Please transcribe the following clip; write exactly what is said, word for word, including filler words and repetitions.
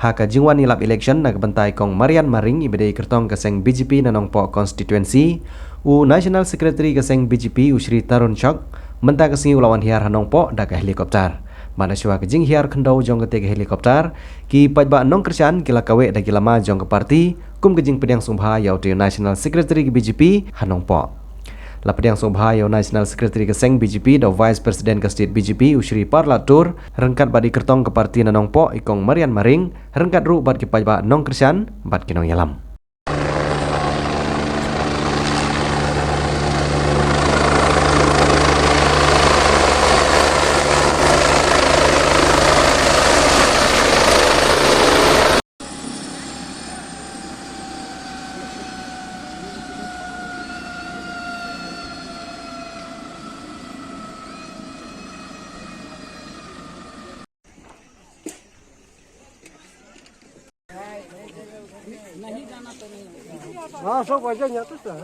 Ha ka jingwan ïalap election na ka bynta i Kong Marian Maring iba dei i kyrtong ka seng B J P na Nongpoh constituency, u National Secretary ka seng B J P u Shri Tarun Chugg mynta ka sngi u la wan hiar ha Nongpoh da ka helicopter. Bad na shuwa ka jinghiar khyndew jong katei ka helicopter, ki paidbah nongkyrshan ki la kaweh da ki lama jong ka party kum ka jingpdiang sngewbha ïa utei u National Secretary ka B J P ha Nongpoh. La pdiang sngewbha ïa u National Secretary ka seng B J P da u Vice President ka State B J P u Shri Parlat Tur, ryngkat bad i kyrtong ka party na Nongpoh i Kong Marian Maring, ryngkat ruh bad ki paidbah nongkyrshan bad ki nongïalam. हाँ, सब वजन है तो सर।